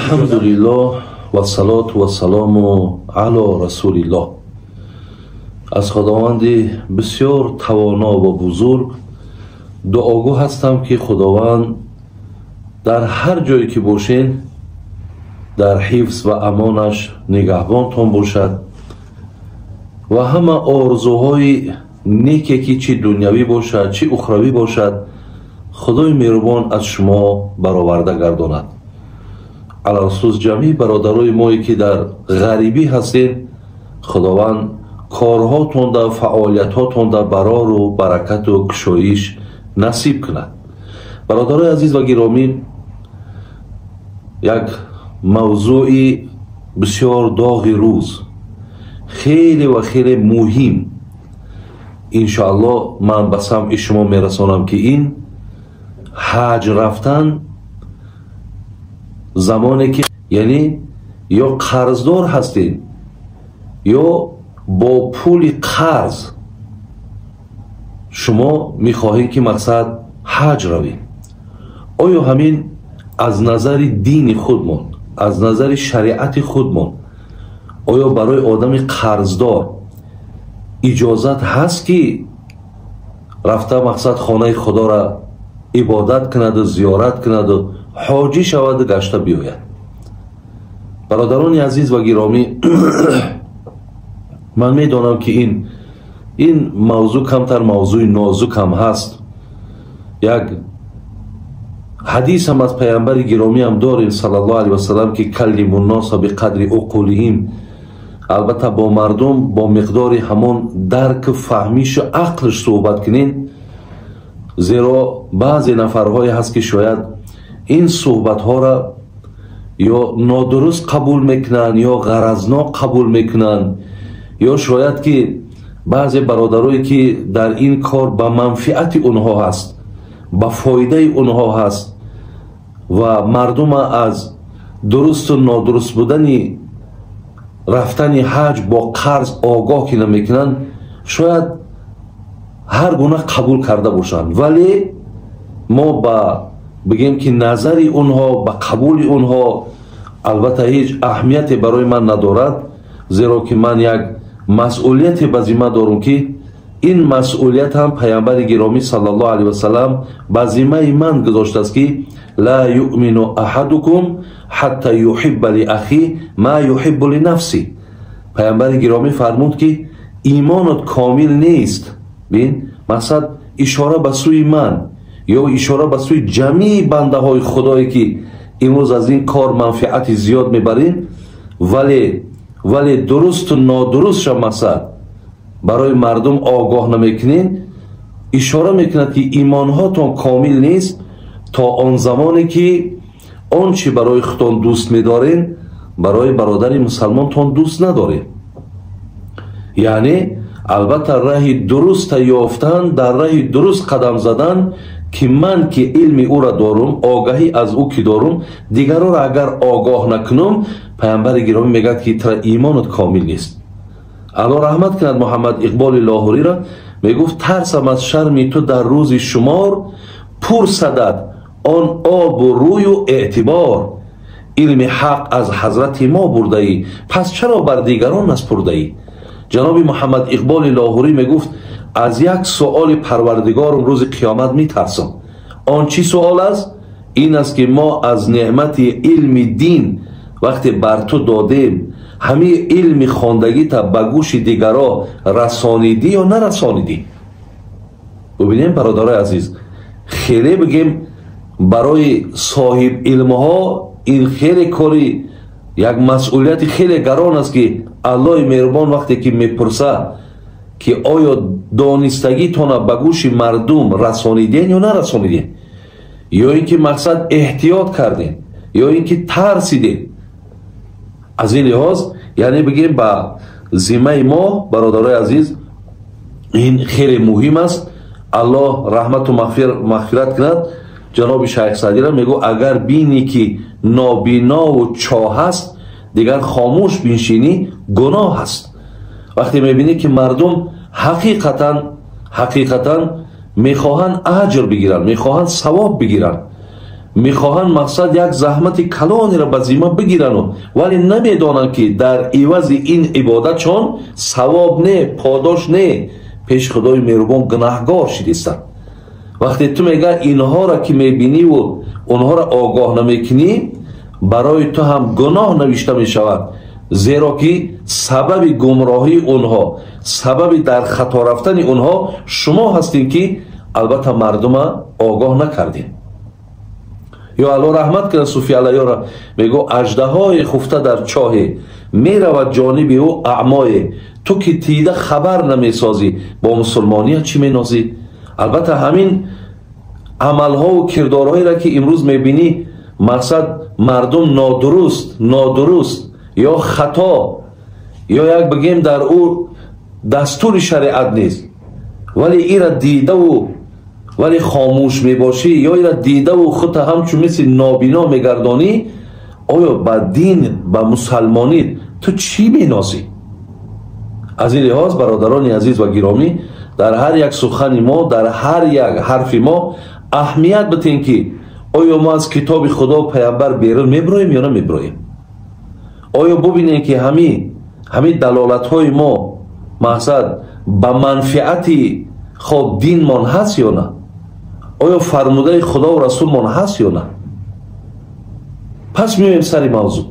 Алҳамдулиллоҳ вассалоту вассалому ало расулиллоҳ. Аз Худованди бисёр тавоно ва бузург дуогӯ ҳастам, ки Худованд дар ҳар ҷое ки бошед, дар ҳифз ва амонаш нигаҳбонтон бошад ва ҳама орзуҳои неке ки чӣ дунявӣ бошад, чӣ ухравӣ бошад, Худои меҳрубон аз шумо бароварда гардонад. Алалхусус ҷамъи бародарои мое ки дар ғарибӣ ҳастед, Худованд корҳотонда, фаъолиятҳотонда барору баракату кушоиш насиб кунад. Бародарои азиз ва гиромӣ, як мавзӯи бисёр доғи рӯз, хеле ва хеле муҳим, иншоаллоҳ ман ба самъи шумо мерасонам, ки ин ҳаҷ рафтан замоне ки, яъне ё қарздор ҳастед, ё бо пули қарз шумо мехоҳед ки мақсад ҳаҷ равед. Оё ҳамин аз назари дини худмон, аз назари шариати худмон, оё барои одами қарздор иҷозат ҳаст, ки рафта мақсад хонаи Худоро ибодат кунаду зиёрат кунаду ҳоҷӣ шаваду гашта биёяд? Бародарони азиз ва гиромӣ, ман медонам, ки ин мавзӯъ камтар мавзӯи нозукам ҳаст. Як ҳадисам аз паямбари гиромиам дорем, саллаллоҳу алайҳи васалам, ки каллиму нноса биқадри уқулиҳим, албатта бо мардум бо миқдори ҳамон дарку фаҳмишу ақлш суҳбат кунед, зеро баъзе нафарҳое ҳаст, ки шояд ин суҳбатҳоро ё нодуруст қабул мекунанд, ё ғаразнок қабул мекунанд, ё шояд ки баъзе бародарое ки дар ин кор ба манфиати онҳо ҳаст, ба фоидаи онҳо ҳаст ва мардума аз дурусту нодуруст будани рафтани ҳаҷ бо қарз огоҳ ки намекунанд, шояд ҳар гуна қабул карда бошанд. Вале мо ба бигем ки назари онҳо, ба қабули онҳо албатта ҳеҷ аҳамияте барои ман надорад, зеро ки ман як масъулияте ба зимма дорам, ки ин масъулият ҳам паямбари гиромӣ саллаллоҳу алайҳи васалам ба зиммаи ман гузоштааст, ки ла юъмину аҳадукум ҳатта юҳибба ли ахи ма юҳиббу ли нафси. Паямбари гиромӣ фармуд, ки имонат комил нест. Бин, мақсад ишора ба сӯи ман ё ишора ба сӯи ҷамъи бандаҳои Худое ки имрӯз аз ин кор манфиати зиёд мебарем, вале дурусту нодурустша мақсад барои мардум огоҳ намекунем. Ишора мекунад, ки имонҳотон комил нест то он замоне ки он чӣ барои худтон дӯст медорем, барои бародари мусалмонтон дӯст надорем. Яъне албатта раҳи дуруста ёфтан, дар раҳи дуруст қадам задан, ки ман ки илми ӯра дорум, огаҳӣ аз ӯ ки дорум, дигарро агар огоҳ накунум, паямбари гиромӣ мегӯяд, ки тра имонат комил нест. Алло раҳмат кунад Муҳаммад Иқболи Лоҳуриро, мегуфт: тарсам аз шарми ту дар рӯзи шумор, пурсадад он обу рӯю эътибор. Илми ҳақ аз ҳазрати мо бурдаӣ, пас чаро бар дигарон наспурдаӣ? Ҷаноби Муҳаммад Иқболи Лоҳурӣ мегуфт: аз як суоли Парвардигорум рӯзи қиёмат метарсам. Он чӣ суол аст? Ин аст, ки мо аз неъмати илми дин вақте бар ту додем, ҳамаи илми хондагита ба гӯши дигаро расонидӣ ё нарасонидӣ? Бубинем, бародарои азиз, хеле бигем барои соҳиб илмҳо ин хеле кори як масъулияти хеле гарон аст, ки Аллоҳи меҳрубон вақте ки мепурсад, ки оё донистагитона ба гӯши мардум расониден ё нарасониден, ё ин ки мақсад эҳтиёт кардем, ё ин ки тарсидем. Аз ин лиҳоз, яъне бигем, ба зиммаи мо, бародарои азиз, ин хеле муҳим аст. Аллоҳ раҳмату мағфират кунад ҷаноби шайх Саъдира, мегӯ: агар бинӣ ки нобинову чоҳ аст, дигар хомӯш биншинӣ гуноҳ аст. Вақте мебинӣ ки мардум ҳақиқатан мехоҳанд аҷр бигиранд, мехоҳанд савоб бигиранд. Мехоҳанд мақсад як заҳмати калонеро ба зимма бигирану, вале намедонанд, ки дар ивази ин ибодатшон савоб не, подош не, пеши Худои меҳрубон гунаҳгор шидистанд. Вақте ту мега инҳоро ки мебиниву онҳоро огоҳ намекунӣ, барои ту ҳам гуноҳ навишта мешавад, зеро ки сабаби гумроҳии онҳо, сабаби дар хато рафтани онҳо шумо ҳастед, ки албатта мардума огоҳ накардед. Ё Алло раҳмат кунад Суфи Аллаёра, мегӯ: аждаҳои хуфта дар чоҳе, меравад ҷониби ӯ аъмое, ту ки тида хабар намесозӣ, бо мусулмония чӣ менозӣ? Албатта ҳамин амалҳову кирдорҳоеро ки имрӯз мебинӣ, мақсад мардум нодуруст ё хато, ё як бигем дар ӯ дастури шариат нест, вале ира дидаву вале хомӯш мебошӣ, ё ира дидаву худта ҳамчун мисли нобино мегардонӣ, оё ба дин, ба мусалмонӣ ту чӣ менозӣ? Аз ин лиҳоз, бародарони азиз ва гиромӣ, дар ҳар як сухани мо, дар ҳар як ҳарфи мо аҳамият битем, ки оё мо аз китоби Худо, паямбар берун мебироем ё намебироем. Оё бубинем, ки ҳамин далолатҳои мо мақсад ба манфиати хоб динмон ҳаст ё на, оё фармудаи Худову расулмон ҳаст ё на. Пас меоем сари мавзӯъ.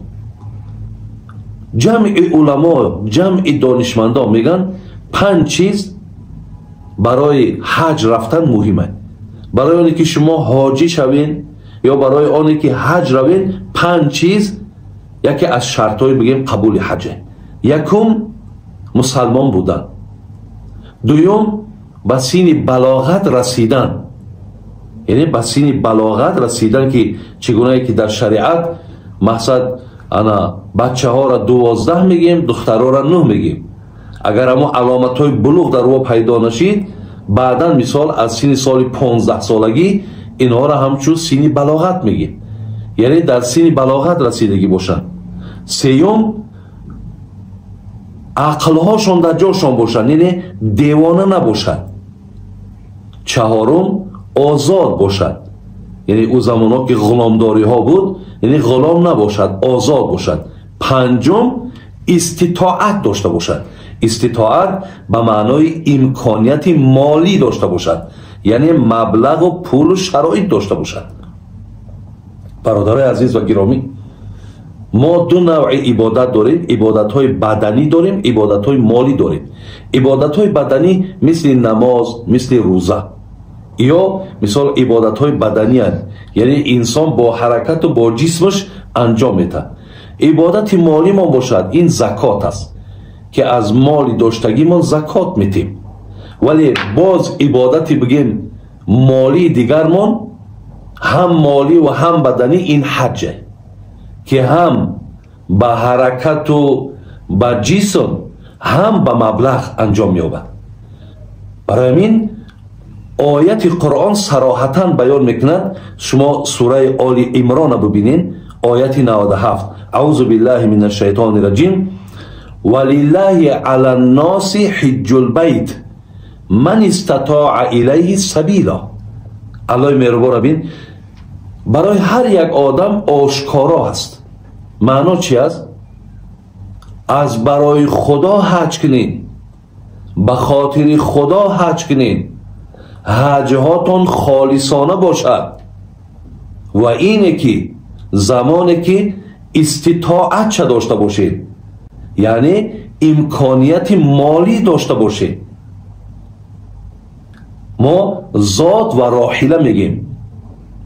Ҷамъи уламо, ҷамъи донишмандон мегӯянд, панҷ чиз барои ҳаҷ рафтан муҳим аст. Барои оне ки шумо ҳоҷӣ шавед ё барои оне ки ҳаҷ равед, панҷ чиз яке аз шартҳои бигем қабули ҳаҷе. Якум, мусалмон будан. Дуюм, ба синни балоғат расидан, яъне ба синни балоғат расидан, ки чӣ гунае ки дар шариат мақсад ана бачаҳоро 12 мегӯем, духтарҳоро 9 мегӯем. Агар ҳамон аломатҳои булуғ дар ӯ пайдо нашид, баъдан мисол аз синни соли 15-солагӣ инҳоро ҳамчун синни балоғат мегӯем, яъне дар синни балоғат расидагӣ бошанд. Сеюм, ақлҳошон дар ҷошон бошанд, яъне девона набошад. Чаҳорум, озод бошад, яъне ӯ замонҳо ки ғуломдориҳо буд, яъне ғулом набошад, озод бошад. Панҷум, иститоат дошта бошад. Иститоат ба маънои имконияти молӣ дошта бошад, яъне маблағу пулу шароит дошта бошад. Бародарои азиз ва гиромӣ, мо ду навъи ибодат дорем: ибодатҳои баданӣ дорем, ибодатҳои молӣ дорем. Ибодатҳои баданӣ мисли намоз, мисли рӯза, ё мисол ибодатҳои баданианд, яъне инсон бо ҳаракату бо ҷисмаш анҷом медиҳад. Ибодати молимон бошад, ин закот аст, ки аз моли доштагимон закот метем. Вале боз ибодати бигем молии дигармон, ҳам молӣ ва ҳам баданӣ, ин ҳаҷе, ки ҳам ба ҳаракату ба ҷисм, ҳам ба маблағ анҷом меёбад. Барои ҳамин ояти Қуръон сароҳатан баён мекунад. Шумо сураи Оли Имрона бибинед, ояти 97: аузу биллаҳи мин ашшайтони раҷим, валиллаҳи ала нноси ҳиҷҷулбайт ман истатоа илайҳи сабила. Аллоҳи меҳрубон, бин, барои ҳар як одам ошкоро аст. Маъно чи аст? Аз барои Худо ҳаҷ кунед, ба хотири Худо ҳаҷ кунед, ҳаҷҳотон холисона бошад. Ва ине ки замоне ки иститоатша дошта бошед, яъне имконияти молӣ дошта бошед. Мо зод ва роҳила мегем,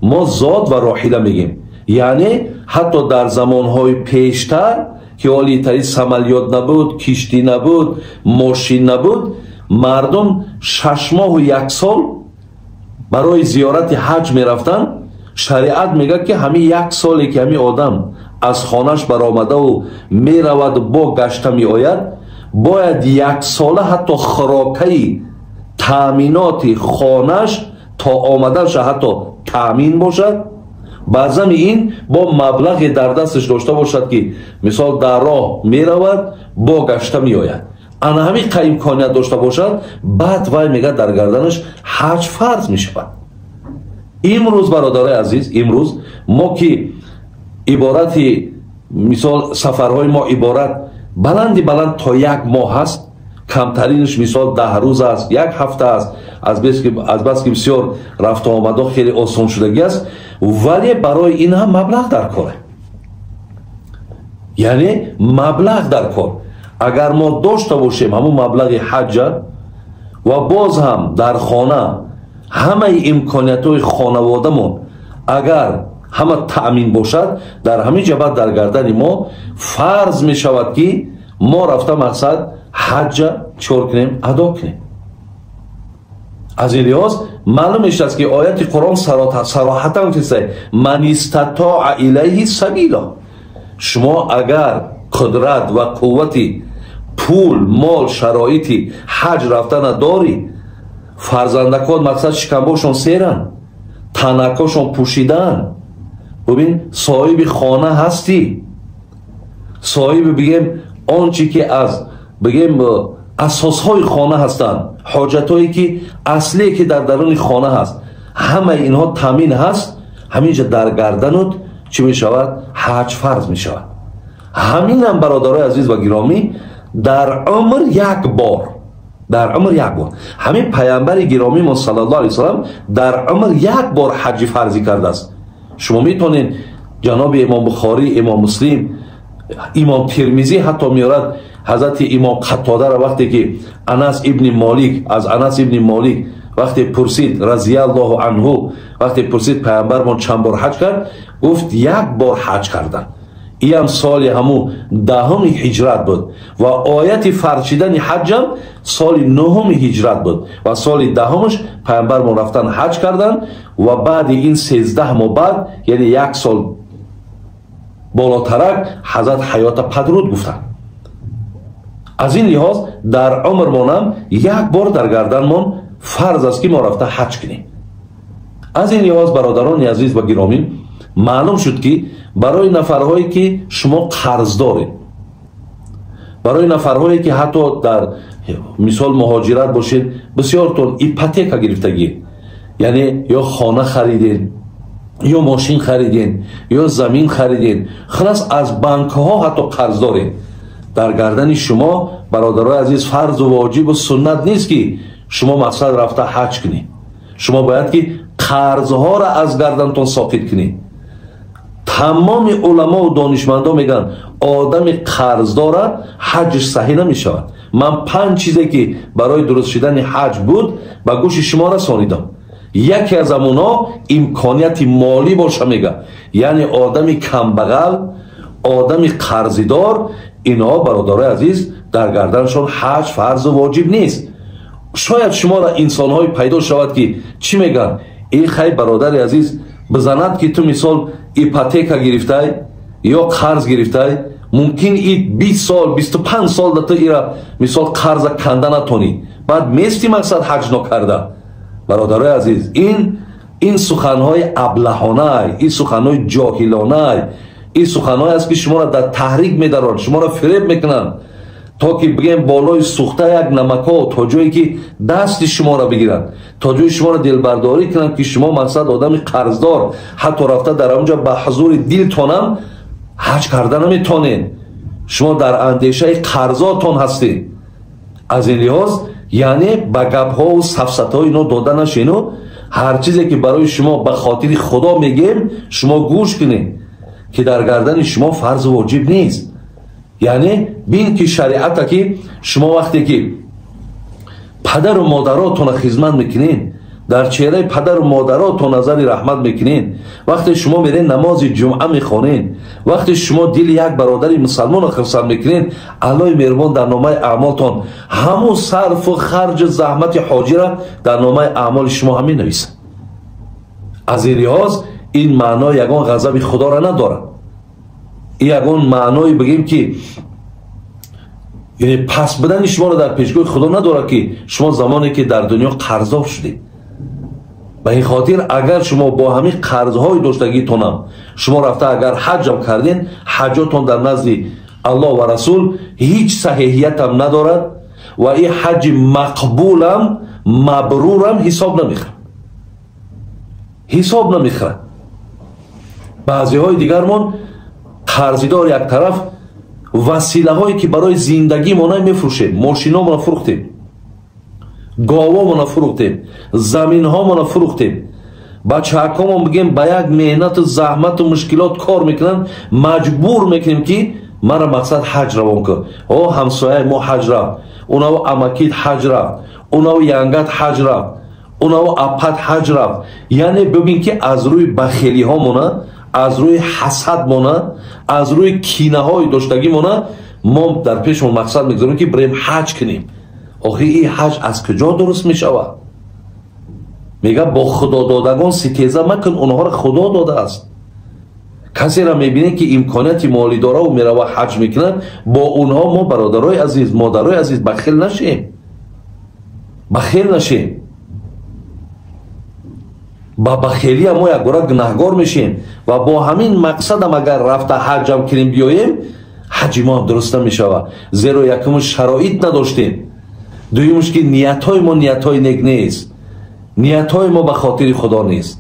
мо зод ва роҳила мегем, яъне ҳатто дар замонҳои пештар, ки олитари самолёт набуд, киштӣ набуд, мошин набуд, мардум 6 моҳу 1 сол барои зиёрати ҳаҷ мерафтанд. Шариат мегӯяд, ки ҳамин як соле ки ҳамин одам аз хонаш баромадаву меравад, бо гашта меояд, бояд яксола ҳатто хӯрокаи таъминоти хонаш то омаданша ҳатто таъмин бошад. Баъзани ин бо маблағе дар дасташ дошта бошад, ки мисол дар роҳ меравад, бо гашта меояд. Ана ҳамин қа имконият дошта бошад, баъд вай мегӯяд дар гарданаш ҳаҷ фарз мешавад. Имрӯз, бародарои азиз, имрӯз Мо ки иборати мисол сафарҳои мо иборат баланди баланд то як моҳ аст, камтаринаш мисол 10 рӯз аст, як ҳафта аст. Аз бас ки бисёр рафту омадҳо хеле осон шудагӣ аст, вале барои ин ҳам маблағ дар кор, яъне маблағ дар кор. Агар мо дошта бошем ҳамун маблағи ҳаҷа ва боз ҳам дар хона ҳамаи имкониятҳои хонаводамон агар ҳама таъмин бошад, дар ҳамин ҷа баъд дар гардани мо фарз мешавад, ки мо рафта мақсад ҳаҷа чикор кунем? Адо кунем. Аз ин лиҳоз маълум мешавад, ки ояти Қуръон сароҳатан гуфтааст: «Ман истатоа илайҳи сабила». Шумо агар қудрат ва қуввати пул, мол, шароити ҳаҷ рафтана дорӣ, фарзандакот мақсад шикамбошон серанд, танакошон пӯшидаанд, бубин, соҳиби хона ҳастӣ, соҳиби, бигем, он чи ки аз, бигем, асосҳои хона ҳастанд, ҳоҷатҳое ки аслие ки дар даруни хона ҳаст, ҳамаи инҳо таъмин ҳаст, ҳаминҷа дар гарданут чӣ мешавад? Ҳаҷ фарз мешавад. Ҳаминам, бародарои азиз ва гиромӣ, дар умр як бор, дар умр як бор. Ҳамин паямбари гиромимо саллаллоҳу алайҳи васаллам дар умр як бор ҳаҷи фарзӣ кардааст. Шумо метавонед, ҷаноби имом Бухорӣ, имом Муслим, имом Термизӣ ҳатто меорад ҳазрати имом Қатодаро, вақте ки Анас ибни Молик, аз Анас ибни Молик вақте пурсид, разияллоҳу анҳу, вақте пурсид, паямбармон чанд бор ҳаҷ кард? Гуфт: як бор ҳаҷ кардан. Иам соли ҳамун 10-уми ҳиҷрат буд ва ояти фарз шидани ҳаҷам соли 9-уми ҳиҷрат буд ва соли 10-умаш паямбармон рафтан ҳаҷ карданд ва баъди ин 13 моҳ баъд, яъне як сол болотарак, ҳазрат ҳаёта падруд гуфтанд. Аз ин лиҳоз дар умрмонам як бор дар гарданмон фарз аст, ки мо рафта ҳаҷ кунем. Аз ин лиҳоз, бародарони азиз ва гиромӣ, маълум шуд, ки барои нафарҳое ки шумо қарздоред, барои нафарҳое ки ҳатто дар мисол муҳоҷират бошед, бисёртон ипотека гирифтагӣ, яъне ё хона харидед, ё мошин харидед, ё замин харидед, хулас, аз банкҳо ҳатто қарз доред, дар гардани шумо, бародарои азиз, фарзу воҷибу суннат нест, ки шумо мақсад рафта ҳаҷ кунед. Шумо бояд ки қарзҳоро аз гардантон соқит кунед. Тамоми уламову донишмандо мегӯянд, одами қарздора ҳаҷш саҳӣ намешавад. Ман панҷ чизе ки барои дуруст шудани ҳаҷ буд, ба гӯши шумо расонидам. Яке аз амонҳо имконияти молӣ боша мега, яъне одами камбағал, одами қарзидор, инҳо, бародарои азиз, дар гарданашон ҳаҷ фарзу воҷиб нест. Шояд шуморо инсонҳое пайдо шавад, ки чӣ мегӯянд: «Э хай, бародари азиз, бизанад, ки ту мисол ипотека гирифтай ё қарз гирифтай, мумкин и 20 сол, 25 сол да ту ира мисол қарза канда натонӣ, баъд мести мақсад ҳаҷ нокарда». Бародарои азиз, ин суханҳои аблаҳонай, ин суханҳои ҷоҳилонай, ин суханҳое аст, ки шуморо дар таҳрик медаранд, шуморо фиреб мекунанд, то ки, бигем, болои сӯхта як намако, то ҷое ки дасти шуморо бигиранд, то ҷои шуморо дилбардорӣ кунанд, ки шумо мақсад одами қарздор ҳатто рафта дар онҷа ба ҳузури дилтонам ҳаҷ карда наметонед, шумо дар андешаи қарзотон ҳастед. Аз ин лиҳоз, яъне, ба гапҳову сафсатҳои ино дода нашену ҳар чизе ки барои шумо ба хотири Худо мегем, шумо гӯш кунед, ки дар гардани шумо фарзу воҷиб нест. Яъне бин, ки шариата, ки шумо вақте ки падару модаротонро хизмат мекунед, дар чеҳраи падару модаротон назари раҳмат мекунед, вақте шумо меред намози ҷумъа мехонед, вақте шумо дили як бародари мусалмонро хурсанд мекунед, Аллои меҳрубон дар номаи аъмолтон ҳамун сарфу харҷу заҳмати ҳоҷира дар номаи аъмоли шумо ҳам менависад. Аз ин лиҳоз ин маъно ягон ғазаби Худоро надорад, ягон маъное, бигем, ки яъне паст будани шуморо дар пешгоҳи Худо надорад, ки шумо замоне ки дар дунё қарздор шудед. Ба ин хотир, агар шумо бо ҳамин қарзҳои доштагитонам шумо рафта агар ҳаҷам карден, ҳаҷотон дар назди Аллоҳ ва Расул ҳеҷ саҳеҳиятам надорад ва ин ҳаҷи мақбулам, мабрурам ҳисоб намехӯрад, ҳисоб намехӯрад. Баъзеҳои дигармон қарздор як тараф, василаҳое ки барои зиндагимона мефурӯшем, мошиномона фурӯхтем, говомона фурӯхтем, заминҳомона фурӯхтем, бачаҳакомон бигем ба як меҳнату заҳмату мушкилот кор мекунанд, маҷбур мекунем ки мара мақсад ҳаҷ равон кун. О, ҳамсояи мо ҳаҷ рафт, унаву амакит ҳаҷ рафт, унаву янгат ҳаҷ рафт, унаву апат ҳаҷ рафт. Яъне бибин ки аз рӯи бахелиҳомона, аз рӯи ҳасадмона, аз рӯи кинаҳои доштагимона мо дар пешмон мақсад мегузорем ки бирем ҳаҷ кунем. Охир ин ҳаҷ аз куҷо дуруст мешавад? Мега бо худододагон ситеза макун, онҳоро Худо додааст. Касеро мебинед ки имконияти молӣ дораву мерава ҳаҷ мекунад, бо онҳо мо бародарои азиз, модарои азиз бахел нашем, бахел нашем. Ба бахелия мо якбора гунаҳгор мешем ва бо ҳамин мақсадам агар рафта ҳаҷам кунем биёем, ҳаҷи мо ҳам дуруст намешавад. Зеро якумш шароит надоштем, дуюмш ки ниятҳои мо ниятҳои нек нест, ниятҳои мо ба хотири Худо нест.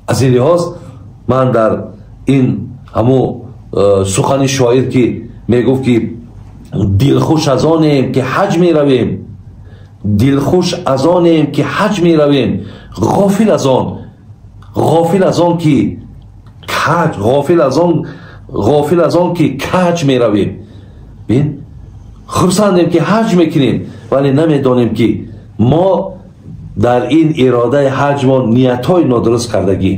Аз ин лиҳоз ман дар ин ҳамун сухани шоир ки мегуфт ки дилхуш аз онем ки ҳаҷ меравем, дилхуш аз онем ки ҳаҷ меравем, ғофил аз он, ғофил аз он ки каҷ, ғофил аз он, ғофил аз он ки каҷ меравем. Бин, хурсандем ки ҳаҷ мекунем, вале намедонем ки мо дар ин иродаи ҳаҷ мо ниятҳои нодуруст кардагӣ.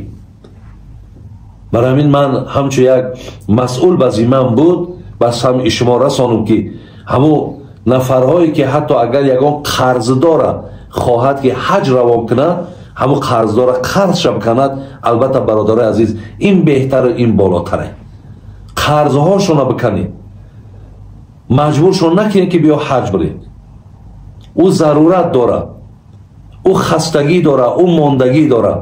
Барои ҳамин ман ҳамчун як масъул ба зиммам буд, ба самъи шумо расонам ки ҳамун нафарҳое ки ҳатто агар ягон қарздора хоҳад ки ҳаҷ равон кунад, ҳамун қарздора қарзша биканад, албатта бародарои азиз, ин беҳтару ин болотаре. Қарзҳошона биканед, маҷбуршон накунед ки биё ҳаҷ биред. Ӯ зарурат дорад, ӯ хастагӣ дорад, ӯ мондагӣ дорад,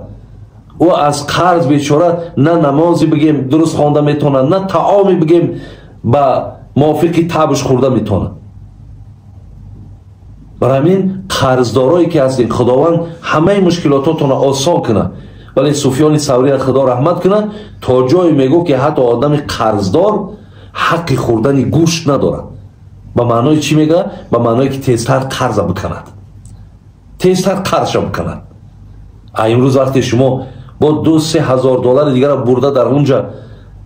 ӯ аз қарз бечора на намозе бигем дуруст хонда метавонад, на таоме бигем ба мувофиқи табш хӯрда метавонад. Барои ҳамин қарздорое ки ҳастед, Худованд ҳамаи мушкилототонро осон кунад. Вале Суфёни Савриро Худо раҳмат кунад, то ҷое мегӯ ки ҳатто одами қарздор ҳаққи хӯрдани гӯшт надорад. Ба маънои чӣ мегӯяд? Ба маъное ки тезтар қарза биканад, тезтар қарзша биканад. А имрӯз вақте шумо бо 2-3 ҳазор доллари дигарро бурда дар унҷа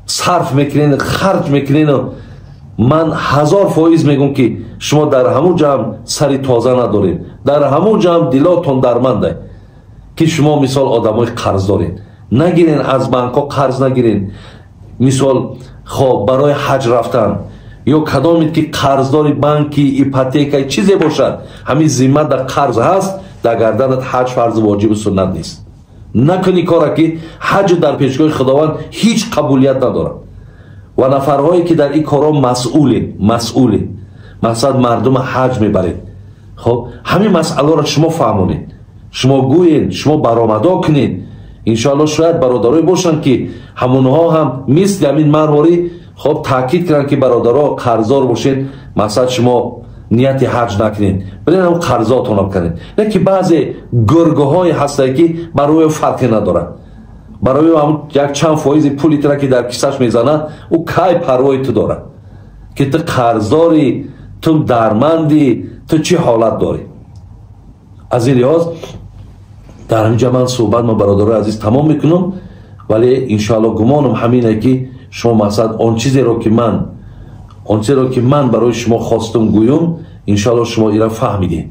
сарф мекунед, харҷ мекунед, ман 1000% мегӯм ки шумо дар ҳамун ҷамъ сари тоза надоред, дар ҳамун ҷамъ дилотон дарманде ки шумо мисол одамои қарз доред. Нагирен аз банкҳо қарз нагирен, мисол хоб барои ҳаҷ рафтан ё кадомед ки қарздори банки, ипотека чизе бошад, ҳамин зимма дар қарз ҳаст, дар гарданат ҳаҷ фарзи воҷибу суннат нест. Накунӣ кора ки ҳаҷ дар пешгоҳи Худованд ҳеҷ қабулият надорад. Ва нафарҳое ки дар ин корҳо масъулед, масъулед, мақсад мардума ҳаҷ мебаред, хоб ҳамин масъаларо шумо фаҳмонед, шумо гӯед, шумо баромадо кунед. Иншоалло шояд бародарое бошанд ки ҳамонҳо ҳам мисли ҳамин марворӣ хоб таъкид кунанд ки бародаро қарздор бошед, мақсад шумо нияти ҳаҷ накунед, билен ҳам қарзотонро бикунед. Не ки баъзе гургҳое ҳастанд ки барои фарқе надорад, барои ҳам як чанд фоизи пули тура ки дар кисаш мезанад, ӯ кай парвои ту дорад ки ту қарздорӣ, ту дармандӣ, ту чӣ ҳолат дорӣ. Аз ин лиҳоз дар ҳаминҷа ман суҳбат ма бародарои азиз тамом мекунам, вале иншоалло гумонам ҳамине ки шумо мақсад он чизеро ки ман, он чизеро ки ман барои шумо хостум гӯюм, иншоалло шумо ира фаҳмидед.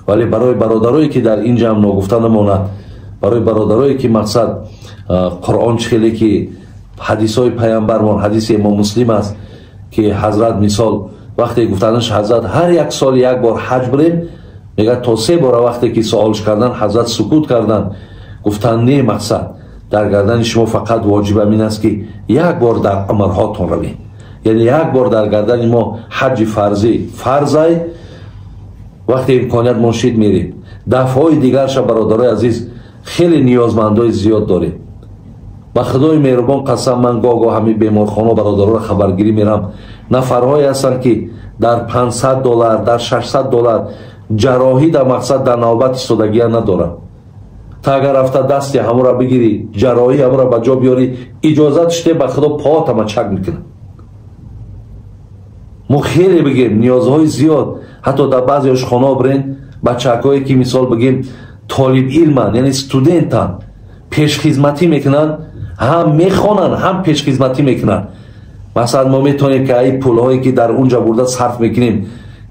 Вале барои бародарое ки дар ин ҷамъ ногуфта намонад, барои бародарое ки мақсад Қуръон чӣ хеле ки ҳадисҳои паямбармон, ҳадиси имом Муслим аст ки ҳазрат мисол вақте гуфтанаш ҳазрат ҳар як сол як бор ҳаҷ бирем, мегӯяд то 3 бора вақте ки суолш кардан, ҳазрат сукут кардан, гуфтанд не, мақсад дар гардани шумо фақат воҷиб ҳамин аст ки як бор дар умрҳотон равед. Яъне як бор дар гардани мо ҳаҷи фарзӣ фарзай, вақте имконият моншид мерем. Дафъҳои дигарша бародарои азиз хеле ниёзмандои зиёд дорем. Ба Худои меҳрубон қасам, ман гоҳ-гоҳ ҳамин беморхона бародароро хабаргирӣ мерам, нафарҳое ҳастанд ки дар $500, дар $600 ҷарроҳӣ дар мақсад дар навбат истодагия надоранд. Та агар рафта дасти ҳамура бигирӣ, ҷарроҳӣ ҳамура ба ҷо биёрӣ, иҷозат шуде, ба худо поатама чак мекунад. Мо хеле бигем ниёзҳои зиёд, ҳатто дар баъзе ошхонаҳо бирен, бачакҳое ки мисол бигем толиб илманд, яъне студентанд, пешхизматӣ мекунанд, ҳам мехонанд, ҳам пешхизматӣ мекунанд. Масалан, мо метавонем ки ай пулҳое ки дар унҷа бурда сарф мекунем,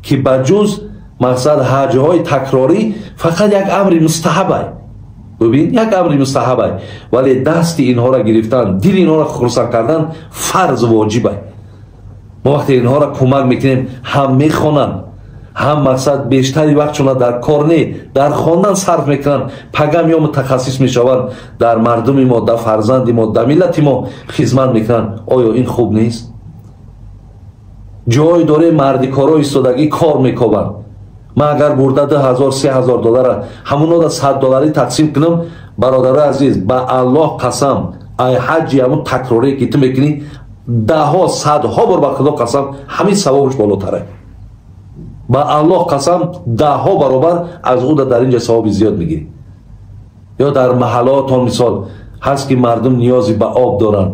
ки ба ҷуз мақсад ҳаҷҳои такрорӣ фақат як амри мустаҳабай, бибин, як амри мустаҳабай, вале дасти инҳоро гирифтан, дили инҳоро хурсанд кардан фарз воҷибай. Мо вақте инҳоро кӯмак мекунем, ҳам мехонанд, ҳам мақсад бештари вақтшона дар кор не, дар хондан сарф мекунанд, пагам ё мутахассис мешаванд, дар мардуми мо, дар фарзанди мо, дар миллати мо хизмат мекунанд. Оё ин хуб нест? Ҷой доре мардикоро истодагӣ кор мекобанд. Ман агар бурда 2000 3000 доллара ҳамонора 100 долларӣ тақсим кунам, бародарои азиз, ба Аллоҳ қасам, ай ҳаҷи ҳамон такрорие ки ту мекунӣ, даҳҳо садҳо бор, ба худо қасам, ҳамин савобаш болотара. Ба Аллоҳ қасам, даҳҳо баробар аз ӯ дар инҷа савоби зиёд мегирӣ. Ё дар маҳаллаотон мисол ҳаст ки мардум ниёзи ба об доранд,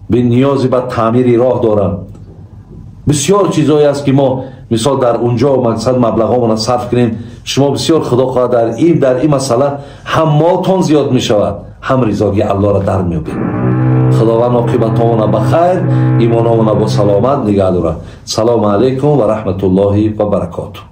ниёзи ба таъмири роҳ доранд. Бисёр чизое аст ки мо мисол дар унҷо мақсад маблағҳомона сарф кунем. Шумо бисёр, худо хоҳад, дар ин масъала ҳам молтон зиёд мешавад, ҳам ризогии Аллоҳро дар меёбед. Худованд оқибатомона ба хайр, имономона бо саломат нигаҳ дорад. Салому алайкум ва раҳматуллоҳи ва баракотуҳ.